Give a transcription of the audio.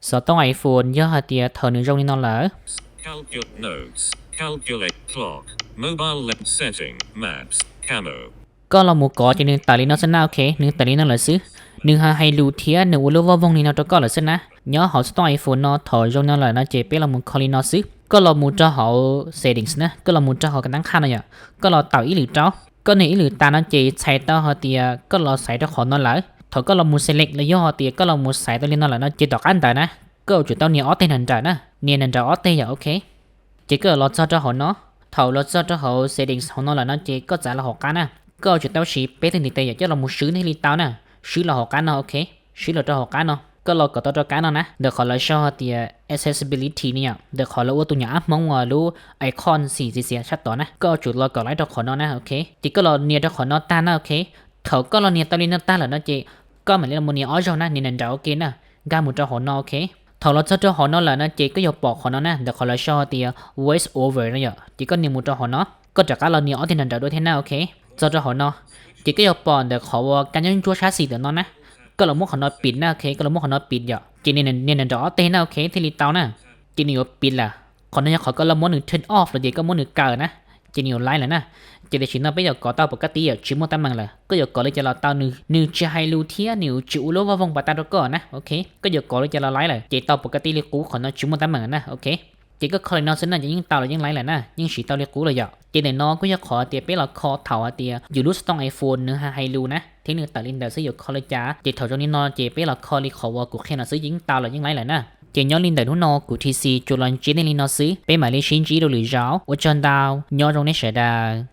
Xov tooj iPhone yog hais tias thaum nws zoo li no lawm, koj los mus kov ces nws tawm li no xwb na, ok, nws tawm li no lawm xwb. Nws ho hais lus thiab nws ua lub voj voog li no rau koj lawm xwb na. Nyob hauv xov tooj iPhone no thaum zoo li no lawm no ces peb los mus kho li no xwb. Koj los mus rau hauv settings na, koj los mus rau hauv kab tab qhaj no yom, koj los tawm ib lwm rau. Koj nias ib lwm tas no ces txhais tau hais tias koj los xaiv rau qhov no lawm. Thaum koj los mus select los yog hais tias koj los mus xaiv tau li no lawm no ces tom qab ntawd na, koj yuav tsum tau nias ob teg nram nrawm na, nias nram nrawm ob teg yom, ok. Ces koj los txog rau hauv no, thaum los txog rau hauv settings hauv no lawm no ces koj txav los hauv qab na. Koj yuav tsum tau siv peb teg ntiv tes yom coj los mus swb thiaj li tau na. Swb los hauv qab no, ok. Swb los rau hauv qab no, koj los kom tau rau kab no na, ntawm qhov lawv sau hais tias accessibility ne yom, ntawm qhov lawv ua tus nyuam ab hmoob uas lub icon xim txiv xiav sab tod na, koj yuav tsum los kom laib rau qhov no na, ok. Ces koj los nias rau qhov no tag na, ok. Thaum koj los nias tau li no tag lawm no ces koj mam li los nias ob zaug na, nias nram nrawm, ok na, nkag mus rau hauv no, ok. Thaum los txog rau hauv no lawm no ces koj yuav pom qhov no na, ntawm qhov lawv sau hais tias voice over no yom, ces koj nias mus rau hauv no, koj rov qab los nias ob teg nram nrawm dua thiab na, ok. Txog rau hauv no ces koj yuav pom ntawm qhov uas kab nyob ntsuab sab xis ntawm no na, koj los muab qhov no piv na, ok, koj los muab qhov no piv yom, ces nias nram nrawm ob teg na, ok, thiaj li tau na. Ces nws yuav piv lawm. Qhov no yog qhov koj los muab nws turn off los ces koj muab nws kaw na, ces nws yuav laib lawm na. Ces tam sim no peb yuav kov tau pom kab tib yom, tsis muaj teeb meem lawm. Koj yuav kov li cas los tau, nws tsis hais lus thiab nws tsis ua lub voj voog pas tas rau koj na, ok. Koj yuav kov li cas los laib lawm, ces tau pom kab tib li qub, qhov no tsis muaj teeb meem na, ok. Ces koj kho li no xwb na ces yeej tau los yeej laib lawm na, yeej siv tau li qub lawm yom. Ces ntawm no kuj yog qhov tias peb los kho thaum hais tias yus lub xov tooj iPhone nws hais lus na thiab nws tawm li ntawd xwb yuav kho li cas. Ces thaum zoo li no ces peb los kho li qhov uas kuv qhia no xwb yeej tau los yeej laib lawm na. Ces nyob li ntawm hnub no kuv T C tsuas los ntsib nej li no xwb, peb mam li sib ntsib dua lwm zaus, ua tsaug ntau, nyob zoo nej sawv daws.